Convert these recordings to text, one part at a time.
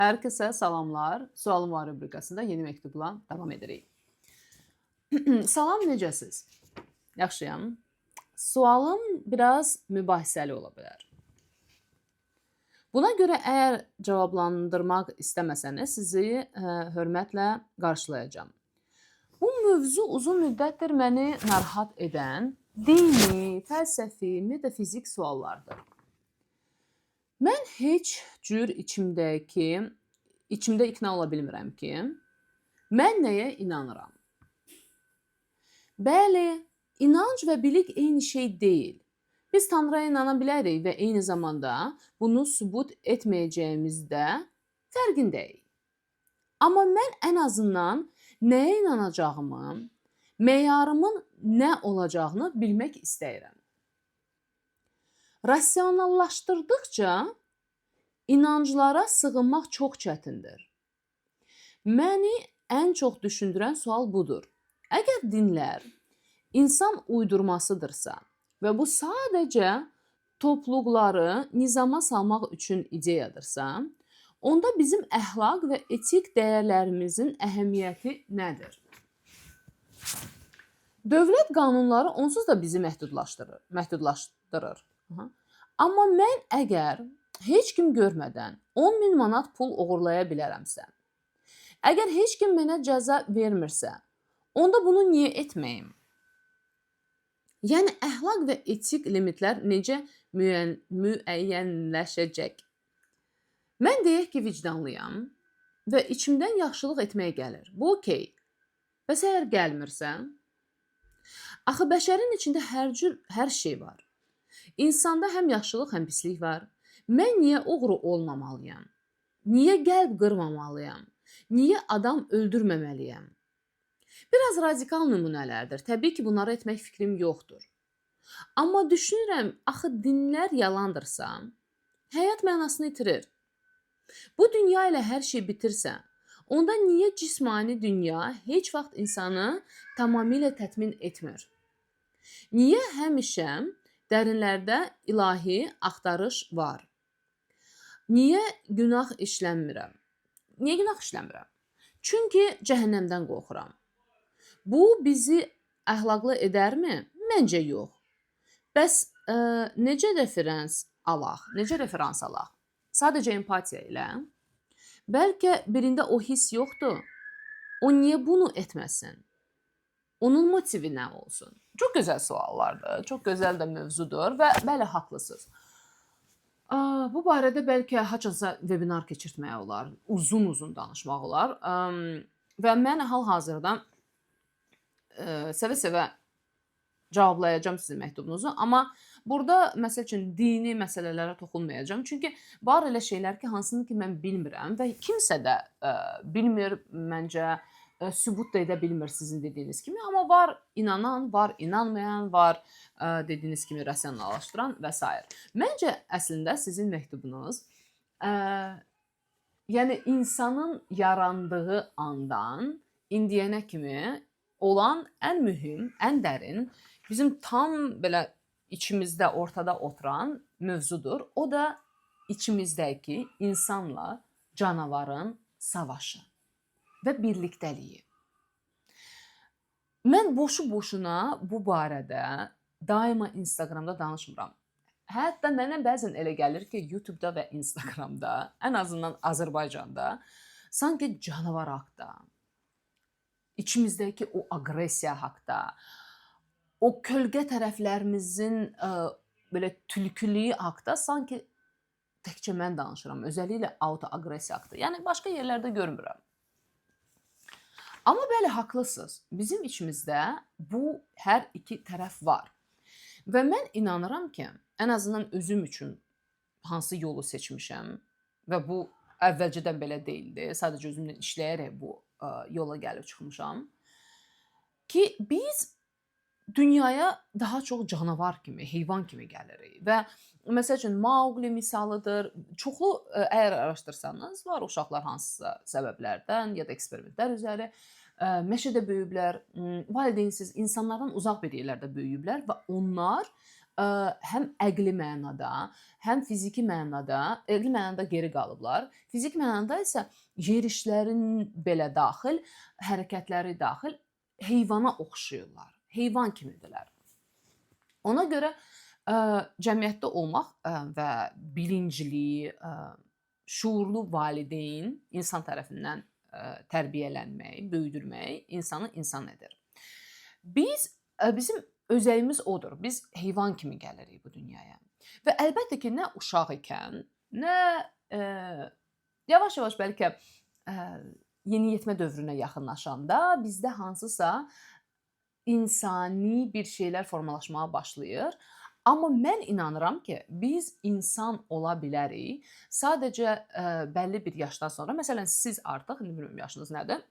Hər kəsə salamlar. Sualım var rubrikasında yeni məktubla davam edirik. Salam, necəsiz? Yaxşıyam. Sualım biraz mübahisəli ola bilər. Buna görə əgər cavablandırmaq istəməsəniz, sizi hörmətlə qarşılayacağam. Bu mövzu uzun müddətdir məni narahat edən dini, fəlsəfi, metafizik suallardır. Mən heç cür içimdə iqna ola bilmirəm ki, mən nəyə inanıram? Bəli, inanc və bilik eyni şey deyil. Biz Tanrıya inana bilərik və eyni zamanda bunu sübut etməyəcəyimizdə fərqindəyik. Amma mən ən azından nəyə inanacağımı, meyarımın nə olacağını bilmək istəyirəm. Rasionallaşdırdıqca inanclara sığınmaq çox çətindir. Məni ən çox düşündürən sual budur. Əgər dinlər insan uydurmasıdırsa və bu sadəcə topluluqları nizama salmaq üçün ideyadırsa, onda bizim əxlaq və etik dəyərlərimizin əhəmiyyəti nədir? Dövlət qanunları onsuz da bizi məhdudlaşdırır. Aha. Amma mən əgər heç kim görmədən 10 min manat pul oğurlaya bilərəmsə, əgər heç kim mənə cəza vermirsə, onda bunu niyə etməyim? Yəni əxlaq və etik limitlər necə müəyyənləşəcək? Mən deyək ki, vicdanlıyam və içimdən yaxşılıq etmək gəlir. Bu okey. Bəs əgər gəlmirsə? Axı bəşərin içində hər cür hər şey var. İnsanda həm yaxşılıq, həm pislik var. Mən niyə oğru olmamalıyam? Niyə qəlb qırmamalıyam? Niyə adam öldürməməliyəm? Biraz radikal nümunələrdir. Təbii ki, bunları etmək fikrim yoxdur. Amma düşünürəm, axı dinlər yalandırsa, həyat mənasını itirir. Bu dünya ilə hər şey bitirsə, onda niyə cismani dünya heç vaxt insanı tamamilə təmin etmir? Niyə həmişə dərinlərdə ilahi axtarış var? Niyə günah işləmirəm? Niyə günah işləmirəm? Çünki cəhənnəmdən qorxuram. Bu bizi əxlaqlı edərmi? Məncə yox. Bəs necə referans alaq? Necə referans alaq? Sadəcə empatiya ilə? Bəlkə birində o hiss yoxdur. O niyə bunu etməsin? Onun motivi nə olsun? Çox gözəl suallardır. Çox gözəl də mövzudur və bəli, haqlısınız. Bu barədə bəlkə haçansa webinar keçirtmək olar, uzun-uzun danışmaq olar. Və mən hal-hazırda seve-sevə cavablayacağam sizin məktubunuzu, amma burada məsəl üçün dini məsələlərə toxunmayacağam. Çünki var elə şeylər ki, hansını ki mən bilmirəm və kimsə də bilmir, məncə sübut da edə bilmir sizin dediyiniz kimi, amma var inanan, var inanmayan, var dediyiniz kimi rasionallaşdıran və sair. Məncə əslində sizin məktubunuz yəni insanın yarandığı andan indiyənə kimi olan ən mühüm, ən dərin, bizim tam belə içimizdə, ortada oturan mövzudur. O da içimizdəki insanla canavarın savaşı və birlikdəliyi. Mən boşu-boşuna bu barədə daima Instagramda danışmıram. Hətta mənə bəzən elə gəlir ki, YouTube-da və Instagramda, ən azından Azərbaycanda sanki canavar haqda, içimizdəki o aqressiya haqda, o kölgə tərəflərimizin belə tülkülüyü haqda sanki təkcə mən danışıram. Özəlliklə autoaqressiya haqda. Yəni başqa yerlərdə görmürəm. Amma bəli, haqlısınız. Bizim içimizdə bu hər iki tərəf var. Və mən inanıram ki, ən azından özüm üçün hansı yolu seçmişəm və bu əvvəlcədən belə deyildi. Sadəcə özümlə işləyərək bu yola gəlib çıxmışam ki, biz dünyaya daha çox canavar kimi, heyvan kimi gəlirik və məsəl üçün Mauqli misalıdır. Çoxlu əgər araşdırsanız, var uşaqlar hansısa səbəblərdən ya da eksperimentlər üzəri meşədə böyüyüblər, valideynsiz, insanlardan uzaq bir yerlərdə böyüyüblər və onlar Həm əqli mənada, həm fiziki mənada, əqli mənada geri qalıblar. Fiziki mənada isə yerişlərin belə daxil, hərəkətləri daxil heyvana oxşayırlar. Heyvan kimidirlər. Ona görə cəmiyyətdə olmaq və bilincli, şuurlu valideyn insan tərəfindən tərbiyələnmək, böyüdülmək insanı insan edir. Bizim özəyimiz odur. Biz heyvan kimi gəlirik bu dünyaya. Və əlbəttə ki, nə uşaq ikən, nə yavaş-yavaş bəlkə yeniyetmə dövrünə yaxınlaşanda bizdə hansısa insani bir şeylər formalaşmağa başlayır. Amma mən inanıram ki, biz insan ola bilərik. Sadəcə bəlli bir yaşdan sonra, məsələn, siz artıq, indi bilmirəm yaşınız nədir,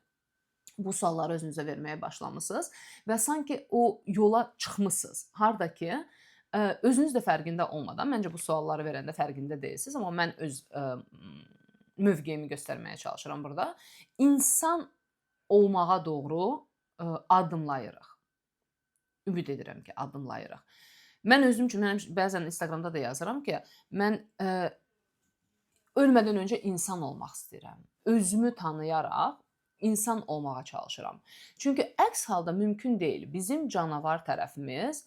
bu sualları özünüzə verməyə başlamısınız və sanki o yola çıxmısınız. Harda ki, özünüz də fərqində olmadan, məncə bu sualları verəndə fərqində deyilsiniz, amma mən öz mövqeyimi göstərməyə çalışıram burada. İnsan olmağa doğru addımlayırıq. Ümid edirəm ki, addımlayırıq. Mən özüm üçün, mənim bəzən Instagramda da yazıram ki, mən ölmədən öncə insan olmaq istəyirəm. Özümü tanıyaraq insan olmağa çalışıram. Çünki əks halda mümkün deyil. Bizim canavar tərəfimiz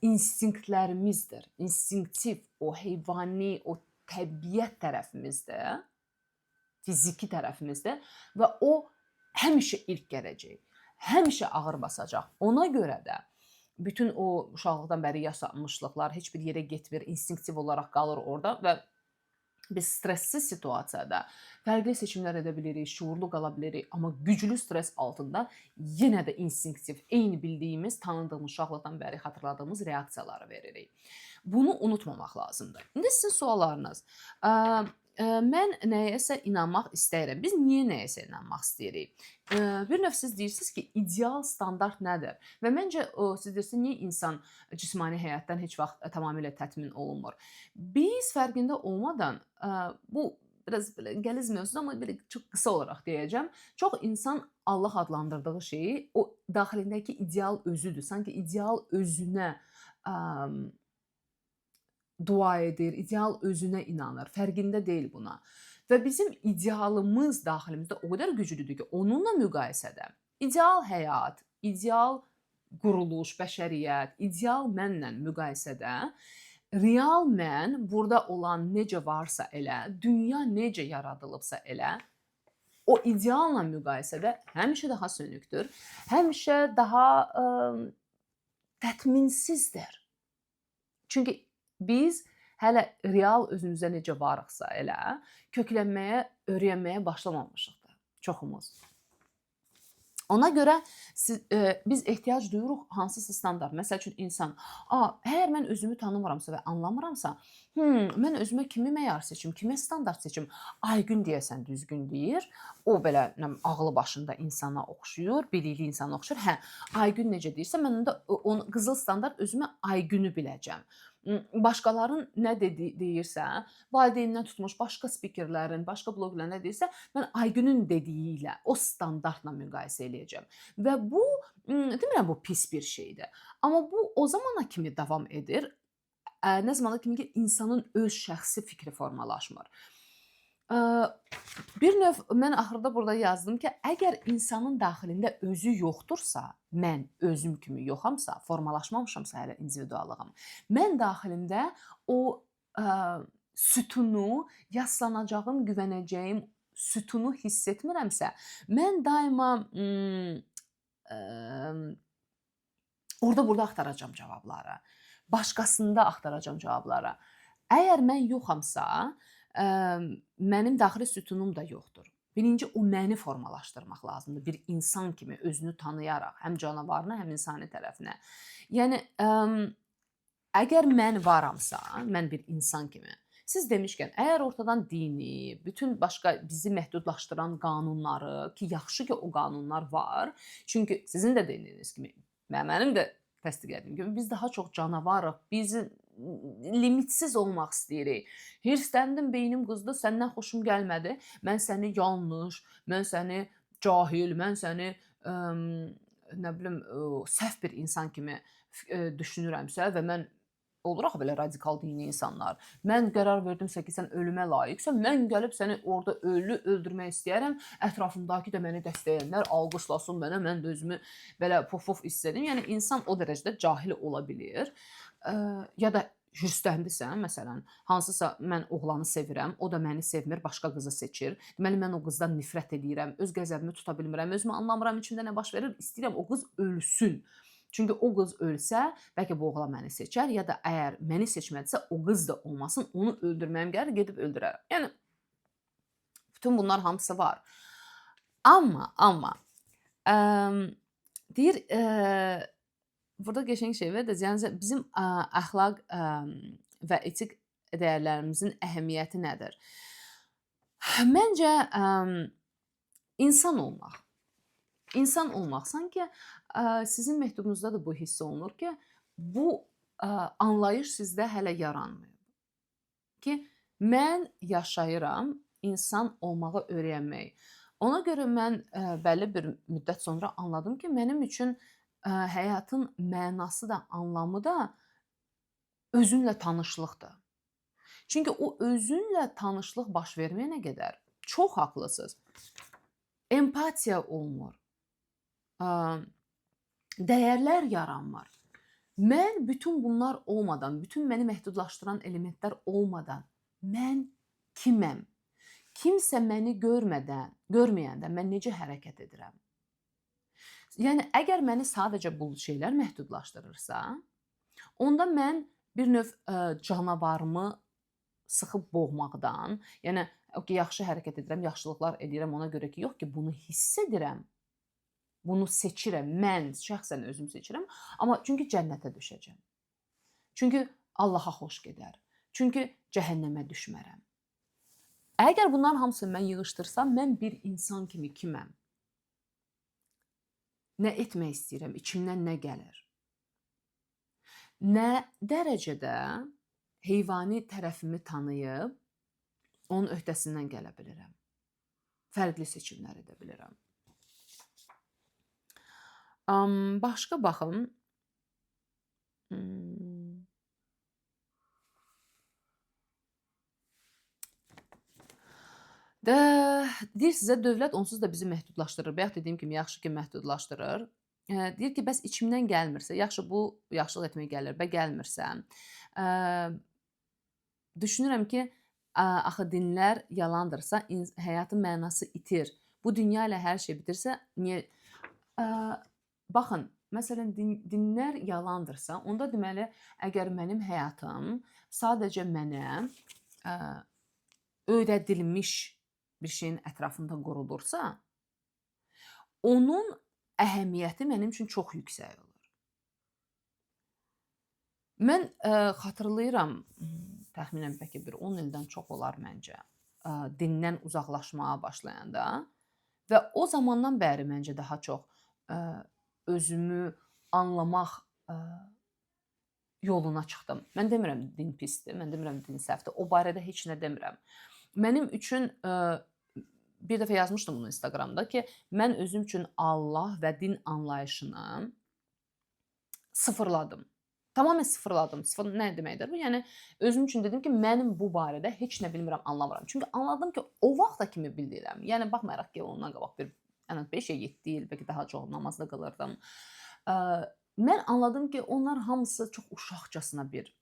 instinktlərimizdir. İnstinktiv, o heyvani, o təbiət tərəfimizdir, fiziki tərəfimizdir və o həmişə ilk gələcək. Həmişə ağır basacaq. Ona görə də bütün o uşaqlıqdan bəri yaşanmışlıqlar heç bir yerə getmir, instinktiv olaraq qalır orada və biz stressiz situasiyada fərqli seçimlər edə bilirik, şuurlu qala bilirik, amma güclü stres altında yenə də instinktiv, eyni bildiyimiz, tanıdığımız, uşaqlıqdan bəri xatırladığımız reaksiyaları veririk. Bunu unutmamaq lazımdır. İndi sizin suallarınız. Mən nəyəsə inanmaq istəyirəm. Biz niyə nəyəsə inanmaq istəyirik? Bir növ siz deyirsiniz ki, ideal standart nədir? Və məncə siz deyirsiniz, niyə insan cismani həyatdan heç vaxt tamamilə təmin olunmur? Biz fərqində olmadan, bu biraz belə qəliz mövzudur, amma belə çox qısa olaraq deyəcəm. Çox insan Allah adlandırdığı şeyi o daxilindəki ideal özüdür. Sanki ideal özünə dua edir, ideal özünə inanır, fərqində deyil buna. Və bizim idealımız daxilimizdə o qədər güclüdür ki, onunla müqayisədə ideal həyat, ideal quruluş, bəşəriyyət, ideal mənlə müqayisədə real mən burada olan necə varsa elə, dünya necə yaradılıbsa elə, o idealla müqayisədə həmişə daha sönükdür, həmişə daha təthminsizdir. Çünki biz hələ real özümüzə necə varıqsa elə, köklənməyə, öyrənməyə başlamamışıq da çoxumuz. Ona görə biz ehtiyac duyuruq hansısa standart. Məsəl üçün insan, əgər mən özümü tanımıramsa və anlamıramsa, mən özümə kimi meyar seçim, kimə standart seçim? Aygün deyəsən düzgün deyir. O belə ağlı başında insana oxşuyur, bilikli insana oxşuyur. Hə, Aygün necə deyirsə, mən onda onu qızıl standart özümə Aygünü biləcəm. Başqalarının nə deyirsə, valideynindən tutmuş başqa spikerlərin, başqa bloqerlərin nə deyirsə, mən Aygünün dediyi ilə, o standartla müqayisə eləyəcəm. Və bu, demirəm bu pis bir şeydir. Amma bu o zamana kimi davam edir, nə zamana kimi ki insanın öz şəxsi fikri formalaşmır. Bir növ mən axırda burada yazdım ki, əgər insanın daxilində özü yoxdursa, mən özüm kimi yoxamsa, formalaşmamışamsa hələ individuallığım, mən daxilimdə o sütunu, yaslanacağım, güvənəcəyim sütunu hiss etmirəmsə, mən daima orada burada axtaracağam cavabları. Başqasında axtaracağam cavabları. Əgər mən yoxamsa, mənim daxili sütunum da yoxdur. Birinci o məni formalaşdırmaq lazımdır. Bir insan kimi özünü tanıyaraq, həm canavarına, həm insani tərəfinə. Yəni əgər mən varamsa, mən bir insan kimi, siz demişkən, əgər ortadan dini, bütün başqa bizi məhdudlaşdıran qanunları, ki yaxşı ki o qanunlar var, çünki sizin də dediyiniz kimi, mənim də təsdiq etdiyim kimi, biz daha çox canavarıq, biz limitsiz olmaq istəyirik. Hirsləndim, beynim qızdı, səndən xoşum gəlmədi. Mən səni yanlış, mən səni cahil, mən səni nə bilim, səhv bir insan kimi düşünürəmsə və mən Olur axı belə radikal dini insanlar. Mən qərar verdimsə ki, sən ölümə layiqsən, mən gəlib səni orada ölü öldürmək istəyərəm. Ətrafımdakı da məni dəstəkləyənlər alqışlasın mənə, mən də özümü belə puf-puf hiss edim. Yəni insan o dərəcədə cahil ola bilir. Ya da hirsləndisən, məsələn, hansısa mən oğlanı sevirəm, o da məni sevmir, başqa qızı seçir. Deməli mən o qızdan nifrət eləyirəm, öz qəzəbimi tuta bilmirəm, özümü anlamıram, içimdə nə baş verir, istəyirəm o qız ölsün. Çünki o qız ölsə, bəlkə bu oğlan məni seçər, ya da əgər məni seçmədisə, o qız da olmasın, onu öldürməyim gəlir, gedib öldürərəm. Yəni bütün bunlar hamısı var. Amma deyir, burada qəşəng şey var da, yəni bizim əxlaq və etik dəyərlərimizin əhəmiyyəti nədir? Məncə insan olmaq. İnsan olmaq. Sanki sizin məktubunuzda da bu hiss olunur ki, bu anlayış sizdə hələ yaranmayıb. Ki mən yaşayıram insan olmağı öyrənmək. Ona görə mən bəlli bir müddət sonra anladım ki, mənim üçün həyatın mənası da, anlamı da özünlə tanışlıqdır. Çünki o özünlə tanışlıq baş verməyənə qədər çox haqlısınız. Empatiya olmur. Dəyərlər yaranmır. Mən bütün bunlar olmadan, bütün məni məhdudlaşdıran elementlər olmadan mən kiməm? Kimsə məni görmədən, görməyəndə mən necə hərəkət edirəm? Yəni əgər məni sadəcə bu şeylər məhdudlaşdırırsa, onda mən bir növ canavarımı sıxıb boğmaqdan, yəni okey, yaxşı hərəkət edirəm, yaxşılıqlar edirəm ona görə ki, yox ki, bunu hiss edirəm. Bunu seçirəm, mən şəxsən özüm seçirəm, amma çünki cənnətə düşəcəm. Çünki Allaha xoş gedər. Çünki cəhənnəmə düşmərəm. Əgər bunların hamısını mən yığışdırsam, mən bir insan kimi kiməm? Nə etmək istəyirəm, içimdən nə gəlir? Nə dərəcədə heyvani tərəfimi tanıyıb onun öhdəsindən gələ bilirəm? Fərqli seçimlər edə bilirəm. Başqa baxım. Də deyir sizə dövlət onsuz da bizi məhdudlaşdırır. Bayaq dediyim kimi yaxşı ki, məhdudlaşdırır. Deyir ki, bəs içimdən gəlmirsə, yaxşı bu yaxşılıq etmək gəlir, bə gəlmirsə, düşünürəm ki, axı dinlər yalandırsa, həyatın mənası itir. Bu dünya ilə hər şey bitirsə, niyə? Baxın, məsələn, dinlər yalandırsa, onda deməli, əgər mənim həyatım sadəcə mənə öyrədilmiş bir şeyin ətrafında qurulursa, onun əhəmiyyəti mənim üçün çox yüksək olur. Mən xatırlayıram, təxminən bəlkə bir 10 ildən çox olar məncə, dindən uzaqlaşmağa başlayanda və o zamandan bəri məncə daha çox özümü anlamaq yoluna çıxdım. Mən demirəm din pisdir, mən demirəm din səhvdir. O barədə heç nə demirəm. Mənim üçün bir dəfə yazmışdım bunu Instagramda ki, mən özüm üçün Allah və din anlayışını sıfırladım. Tamamilə sıfırladım. Sıfır nə deməkdir bu? Yəni özüm üçün dedim ki, mənim bu barədə heç nə bilmirəm, anlamıram. Çünki anladım ki, o vaxta kimi bilirəm. Yəni baxmayaraq ki, ondan qabaq bir ən az 5 ya 7 il, bəlkə daha çox namazda qılırdım. Mən anladım ki, onlar hamısı çox uşaqcasına bir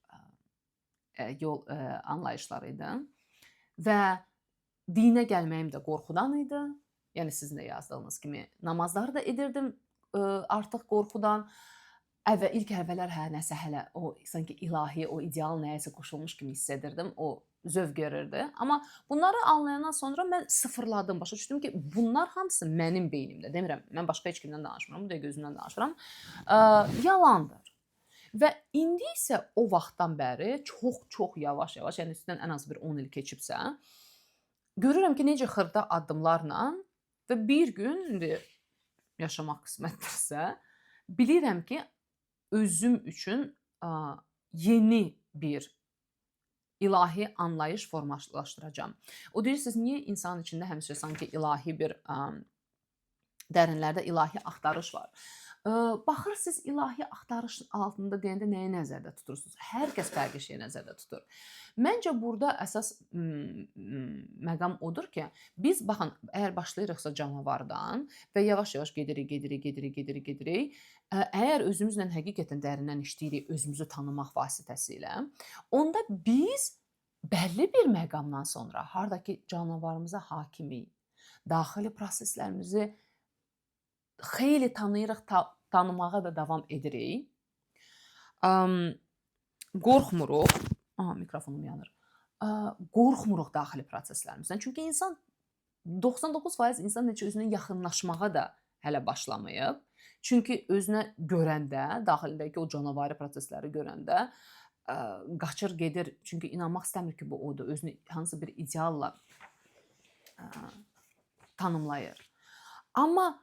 yol anlayışları idi. Və dinə gəlməyim də qorxudan idi. Yəni sizin də yazdığınız kimi namazları da edirdim artıq qorxudan. Əvvəl ilk əvvəllər hə nəsə hələ o sanki ilahi, o ideal nəyəsə qoşulmuş kimi hiss edirdim. O zövq verirdi. Amma bunları anlayandan sonra mən sıfırladım. Başa düşdüm ki, bunlar hamısı mənim beynimdə. Demirəm, mən başqa heç kimdən danışmıram. Bu dəqiqə özümdən danışıram. Yalandır. Və indi isə o vaxtdan bəri çox-çox yavaş-yavaş, yəni üstündən ən az bir 10 il keçibsə, görürəm ki, necə xırda addımlarla və bir gün indi yaşamaq qismətdirsə, bilirəm ki, özüm üçün yeni bir ilahi anlayış formalaşdıracağam. O deyirsiniz, niyə insanın içində həmişə sanki ilahi bir dərinlərdə ilahi axtarış var? Baxırsınız, ilahi axtarışın altında deyəndə nəyi nəzərdə tutursunuz? Hər kəs fərqli şeyi nəzərdə tutur. Məncə burada əsas məqam odur ki, biz baxın, əgər başlayırıqsa canavardan və yavaş-yavaş gedirik, gedirik, gedirik, gedirik, gedirik, əgər özümüzlə həqiqətən dərindən işləyirik, özümüzü tanımaq vasitəsilə, onda biz bəlli bir məqamdan sonra hardakı canavarımıza hakimik, daxili proseslərimizi xeyli tanıyırıq, tanımağa da davam edirik. Qorxmuruq. Aha, mikrofonum yanır. Qorxmuruq daxili proseslərimizdən. Çünki insan 99% insan heç özünə yaxınlaşmağa da hələ başlamayıb. Çünki özünə görəndə, daxilindəki o canavari prosesləri görəndə qaçır, gedir. Çünki inanmaq istəmir ki, bu odur. Özünü hansı bir idealla tanımlayır. Amma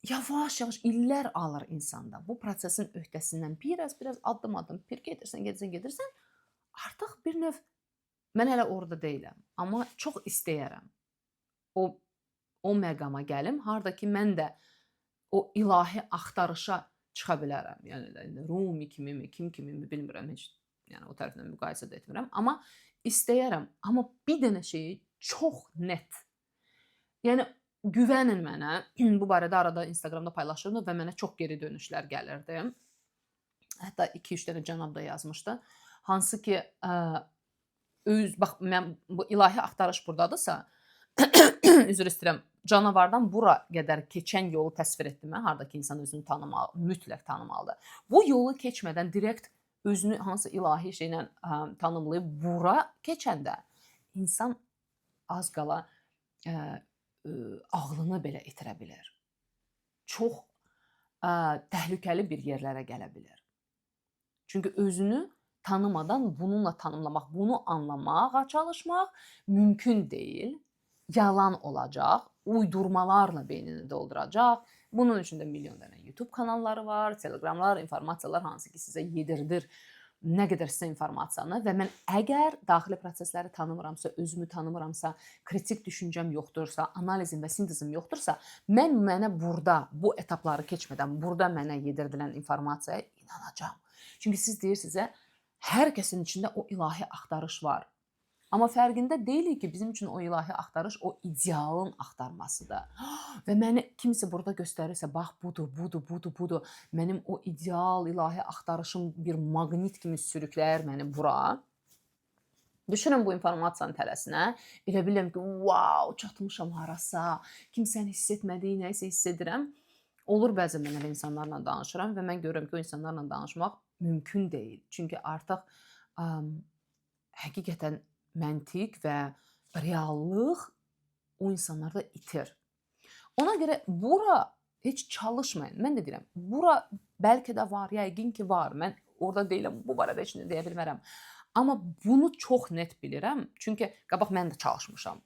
yavaş-yavaş illər alır insanda. Bu prosesin öhdəsindən biraz-biraz addım-addım bir gedirsən, gedirsən, gedirsən, artıq bir növ mən hələ orada deyiləm, amma çox istəyərəm. O məqama gəlim, harda ki mən də o ilahi axtarışa çıxa bilərəm. Yəni də Rumi kimi, kim kimi bilmirəm heç. Yəni o tərəfdən müqayisə də etmirəm, amma istəyərəm. Amma bir dənə şeyi çox net. Yəni güvənin mənə. Bu barədə arada Instagramda paylaşırdım və mənə çox geri dönüşlər gəlirdi. Hətta 2-3 dənə cənab da yazmışdı. Hansı ki öz bax mən bu ilahi axtarış burdadırsa, üzr istəyirəm, canavardan bura qədər keçən yolu təsvir etdim mən, harda ki insan özünü tanımalı, mütləq tanımalıdır. Bu yolu keçmədən direkt özünü hansı ilahi şeylə tanımlayıb bura keçəndə insan az qala ağlını belə itirə bilər. Çox təhlükəli bir yerlərə gələ bilər. Çünki özünü tanımadan bununla tanımlamaq, bunu anlamağa çalışmaq mümkün deyil. Yalan olacaq, uydurmalarla beynini dolduracaq. Bunun üçün də milyon dənə YouTube kanalları var, Telegramlar, informasiyalar hansı ki sizə yedirdir nə qədər sizə informasiyanı və mən əgər daxili prosesləri tanımıramsa, özümü tanımıramsa, kritik düşüncəm yoxdursa, analizim və sintezim yoxdursa, mən mənə burada bu etapları keçmədən burada mənə yedirdilən informasiyaya inanacağam. Çünki siz deyirsinizə, hər kəsin içində o ilahi axtarış var. Amma fərqində deyilik ki, bizim üçün o ilahi axtarış o idealın axtarmasıdır. Və məni kimsə burada göstərirsə, bax budur, budur, budur, budur. Mənim o ideal ilahi axtarışım bir maqnit kimi sürükləyər məni bura. Düşürəm bu informasiyanın tələsinə. Elə bilirəm ki, wow, çatmışam harasa. Kimsənin hiss etmədiyi nəyisə hiss edirəm. Olur bəzən mən elə insanlarla danışıram və mən görürəm ki, o insanlarla danışmaq mümkün deyil. Çünki artıq həqiqətən məntiq və reallıq o insanlarda itir. Ona görə bura heç çalışmayın. Mən də deyirəm, bura bəlkə də var, yəqin ki var. Mən orada deyiləm, bu barədə heç nə deyə bilmərəm. Amma bunu çox net bilirəm. Çünki qabaq mən də çalışmışam.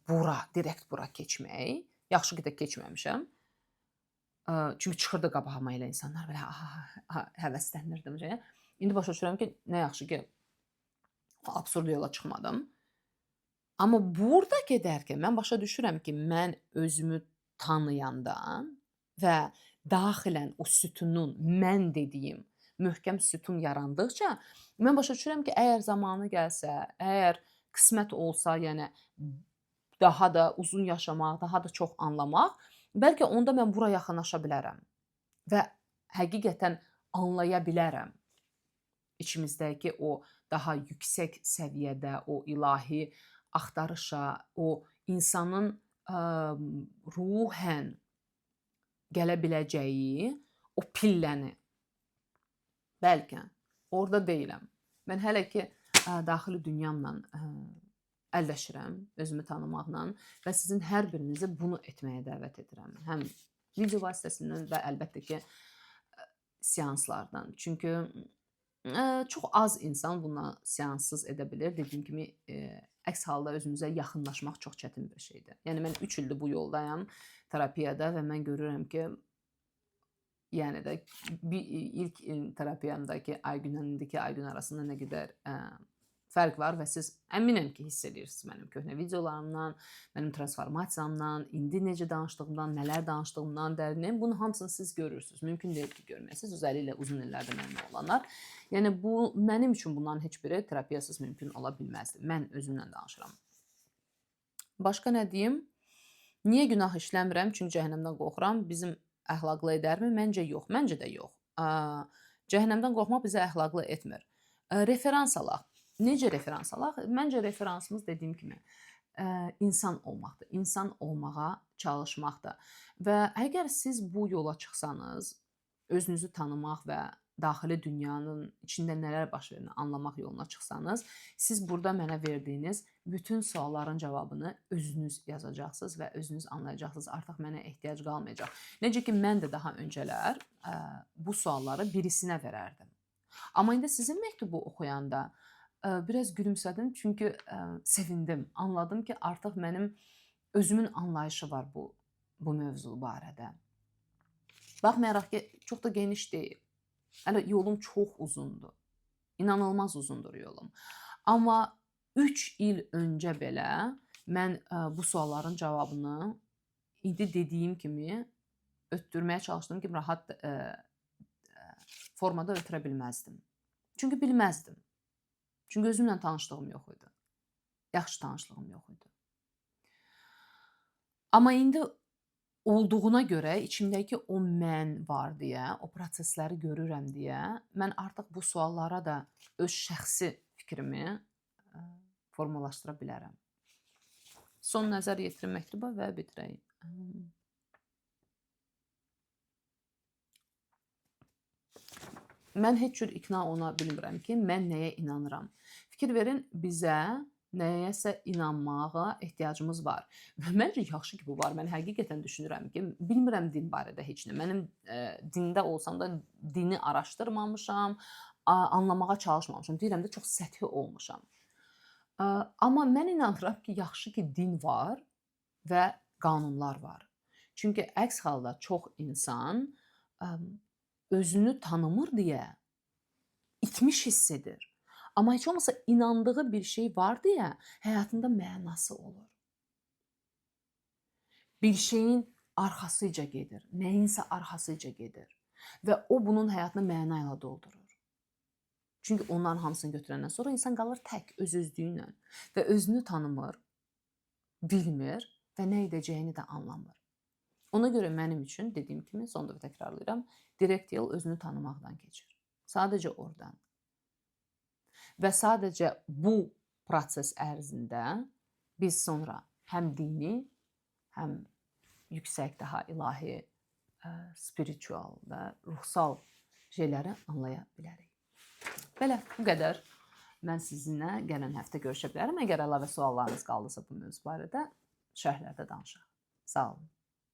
Bura, direkt bura keçmək. Yaxşı ki də keçməmişəm. Çünki çıxırdı qabağıma elə insanlar belə həvəslənirdim. İndi başa düşürəm ki, nə yaxşı ki absurd yola çıxmadım. Amma burada gedərkən mən başa düşürəm ki, mən özümü tanıyanda və daxilən o sütunun mən dediyim möhkəm sütun yarandıqca mən başa düşürəm ki, əgər zamanı gəlsə, əgər qismət olsa, yəni daha da uzun yaşamaq, daha da çox anlamaq, bəlkə onda mən bura yaxınlaşa bilərəm və həqiqətən anlaya bilərəm içimizdəki o daha yüksək səviyyədə o ilahi axtarışa, o insanın ruhən gələ biləcəyi o pilləni. Bəlkə orada deyiləm. Mən hələ ki daxili dünyamla əlləşirəm, özümü tanımaqla və sizin hər birinizi bunu etməyə dəvət edirəm. Həm video vasitəsindən və əlbəttə ki seanslardan. Çünki çox az insan bunu seanssız edə bilir. Dediyim kimi, əks halda özümüzə yaxınlaşmaq çox çətin bir şeydir. Yəni mən 3 ildir bu yoldayam, terapiyada və mən görürəm ki, yəni də bir ilk terapiyamdakı Aygünlə indiki Aygün arasında nə qədər Fərq var və siz əminəm ki, hiss edirsiniz mənim köhnə videolarımdan, mənim transformasiyamdan, indi necə danışdığımdan, nələr danışdığımdan, dərindən bunun hamısını siz görürsünüz. Mümkün deyil ki, görməyəsiniz. Özəlliklə uzun illərdir mənimlə olanlar. Yəni bu mənim üçün bunların heç biri terapiyasız mümkün ola bilməzdi. Mən özümlə danışıram. Başqa nə deyim? Niyə günah işləmirəm? Çünki cəhənnəmdən qorxuram. Bizim əxlaqlı edərmi? Məncə yox. Məncə də yox. Cəhənnəmdən qorxmaq bizi əxlaqlı etmir. Referans alaq. Necə referans alaq? Məncə referansımız dediyim kimi insan olmaqdır. İnsan olmağa çalışmaqdır. Və əgər siz bu yola çıxsanız, özünüzü tanımaq və daxili dünyanın içində nələr baş verdiyini anlamaq yoluna çıxsanız, siz burada mənə verdiyiniz bütün sualların cavabını özünüz yazacaqsınız və özünüz anlayacaqsınız. Artıq mənə ehtiyac qalmayacaq. Necə ki mən də daha öncələr bu sualları birisinə verərdim. Amma indi sizin məktubu oxuyanda biraz gülümsədim, çünki sevindim. Anladım ki, artıq mənim özümün anlayışı var bu mövzu barədə. Baxmayaraq ki, çox da geniş deyil. Hələ yolum çox uzundur. İnanılmaz uzundur yolum. Amma 3 il öncə belə mən bu sualların cavabını indi dediyim kimi ötdürməyə çalışdığım kimi rahat formada ötürə bilməzdim. Çünki bilməzdim. Çünki özümlə tanışlığım yox idi. Yaxşı tanışlığım yox idi. Amma indi olduğuna görə içimdəki o mən var deyə, o prosesləri görürəm deyə, mən artıq bu suallara da öz şəxsi fikrimi formalaşdıra bilərəm. Son nəzər yetirim məktuba və bitirəyim. Mən heç cür ikna oluna bilmirəm ki, mən nəyə inanıram. Fikir verin, bizə nəyəsə inanmağa ehtiyacımız var. Və məncə yaxşı ki bu var. Mən həqiqətən düşünürəm ki, bilmirəm din barədə heç nə. Mənim dində olsam da dini araşdırmamışam, anlamağa çalışmamışam. Deyirəm də çox səthi olmuşam. Amma mən inanıram ki, yaxşı ki din var və qanunlar var. Çünki əks halda çox insan özünü tanımır deyə itmiş hiss edir. Amma heç olmasa inandığı bir şey var deyə həyatında mənası olur. Bir şeyin arxasıca gedir, nəyinsə arxasıca gedir və o bunun həyatını məna ilə doldurur. Çünki onların hamısını götürəndən sonra insan qalır tək öz-özlüyü ilə və özünü tanımır, bilmir və nə edəcəyini də anlamır. Ona görə mənim üçün dediyim kimi, son dəfə təkrarlayıram, direkt yol özünü tanımaqdan keçir. Sadəcə oradan. Və sadəcə bu proses ərzində biz sonra həm dini, həm yüksək, daha ilahi, spiritual və ruhsal şeyləri anlaya bilərik. Belə, bu qədər. Mən sizinlə gələn həftə görüşə bilərəm. Əgər əlavə suallarınız qaldısa bu mövzu barədə şərhlərdə danışaq. Sağ olun.